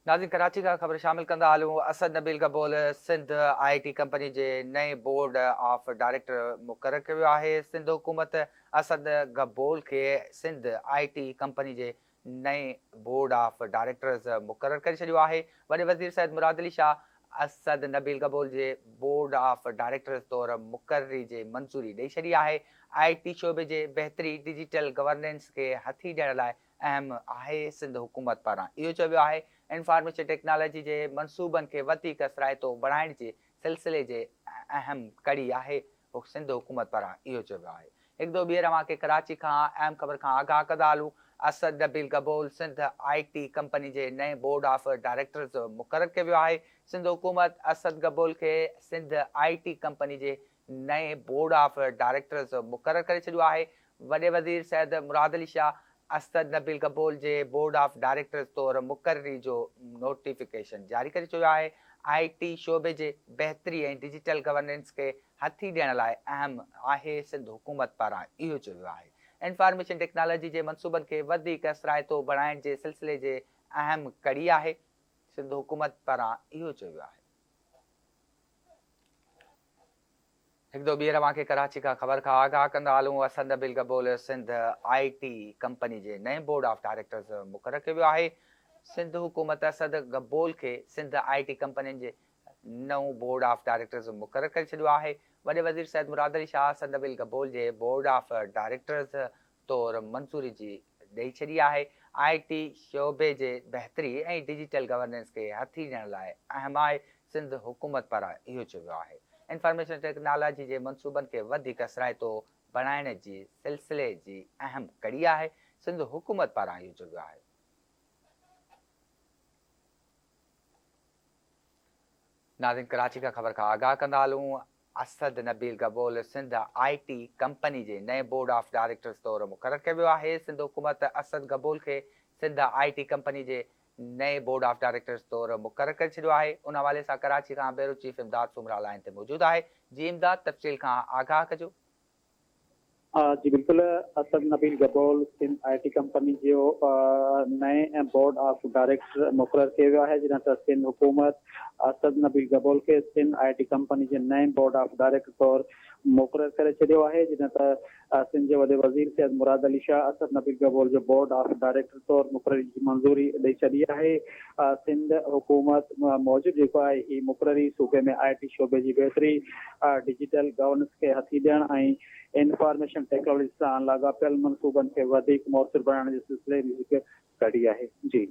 ناظرين ڪراچي کان خبر شامل ڪندا هلون Asad Nabeel Gabol Sindh I T company جي نئين بورڊ آف ڊائريڪٽر مقرر ڪيو ويو آهي سنڌ حڪومت اسد گبول کي سنڌ آء ٽي ڪمپني جي نئين بورڊ آف ڊائريڪٽرز مقرر ڪري ڇڏيو آهي وڏي وزير سيد مراد علي شاهه اسد نبيل گبول جي بورڊ آف ڊائريڪٽرز طور مقرري جي منظوري ڏئي ڇڏي آهي آء ٽي شعبي جي بهتري ڊجيٽل گورننس کي هٿي ڏيڻ لاء اهم آهي، سنڌ حڪومت پاران اهو چيو ويو آهي انفارميشن ٽيڪنالاجي جي منصوبن کي وڌيڪ اثرائتو بڻائڻ جي سلسلي جي اهم ڪڙي آهي، سنڌ حڪومت پاران اهو چيو ويو آهي. هڪ دفعو ٻيهر اوهان کي ڪراچي کان اهم خبر کان آگاهه ڪندا هلون، Asad Nabeel Gabol Sindh I T company جي نئين بورڊ آف ڊائريڪٽرز مقرر ڪيو ويو آهي، سنڌ حڪومت اسد گبول کي سنڌ آء ٽي ڪمپني جي نئين بورڊ آف ڊائريڪٽرز مقرر ڪري ڇڏيو آهي، وڏي وزير سيد مراد علي شاهه اسد نبيل گبول جي بورڊ آف ڊائريڪٽرز طور مقرري جو نوٽيفڪيشن جاري ڪري چيو آهي آء ٽي شعبي جي بهتري ۽ ڊجيٽل گورننس کي هٿي ڏيڻ لاء اهم آهي سنڌ حڪومت پاران اهو چيو ويو آهي انفارميشن ٽيڪنالاجي جي منصوبن کي وڌيڪ اثرائتو بڻائڻ جي سلسلي جي اهم ڪڙي آهي سنڌ حڪومت پاران اهو چيو ويو آهي. هڪ دفعو ٻيهر اوهان کي ڪراچي کان خبر کان آگاهه ڪندا هلون Asad Nabeel Gabol Sindh I T company جي نئين بورڊ آف ڊائريڪٽرز مقرر ڪيو ويو آهي سنڌ حڪومت اسد گبول کي سنڌ آء ٽي ڪمپنين جي نئون بورڊ آف ڊائريڪٽرز مقرر ڪري ڇڏيو آهي وڏي وزير سيد مراد علي شاهه اسد نبيل گبول جي بورڊ آف ڊائريڪٽرز طور منظوري جي ڏئي ڇڏي آهي، آء ٽي شعبي جي بهتري ۽ ڊجيٽل گورننس کي هٿي ڏيڻ لاء اهم آهي، سنڌ حڪومت پاران اهو چيو ويو آهي انفارميشن ٽيڪنالاجي جي منصوبن کي وڌيڪ اثرائتو بڻائڻ جي سلسلي جي اهم ڪڙي آهي، سنڌ حڪومت پاران اهو چيو ويو آهي. ناظرين ڪراچي کان خبر کان آگاهه ڪندا هلون Asad Nabeel Gabol Sindh I T company جي نئين بورڊ آف ڊائريڪٽرز طور مقرر ڪيو ويو آهي سنڌ حڪومت اسد گبول کي سنڌ آء ٽي ڪمپني جي نئين بورڊ آف ڊائريڪٽرز طور مقرر ڪري ڇڏيو آهي ان حوالي سان ڪراچي کان بيورو چيف امداد سومرا لائين تي موجود آهي جي امداد تفصيل کان آگاهه ڪجو. جي بلڪل Asad Nabeel Gabol Sindh I T company جو نئين بورڊ آف ڊائريڪٽر مقرر ڪيو ويو آهي جڏهن ته سنڌ حڪومت اسد نبيل گبول کي سنڌ آء ٽي ڪمپني جي نئين بورڊ آف ڊائريڪٽر طور مقرر ڪري ڇڏيو آهي جڏهن ته سنڌ جي وڏي وزير سيد مراد علي شاهه اسد نبيل گبول جو بورڊ آف ڊائريڪٽر طور مقرري جي منظوري ڏئي ڇڏي آهي سنڌ حڪومت موجب جيڪو آهي هي مقرري صوبي ۾ آء ٽي شعبي جي بهتري، ڊجيٽل گورننس کي هٿي ڏيڻ ۽ انفارميشن ٽيڪنالاجي سان لاڳاپيل منصوبن کي وڌيڪ موثر بڻائڻ جي سلسلي ۾ هڪ ڪڙي آهي. جي.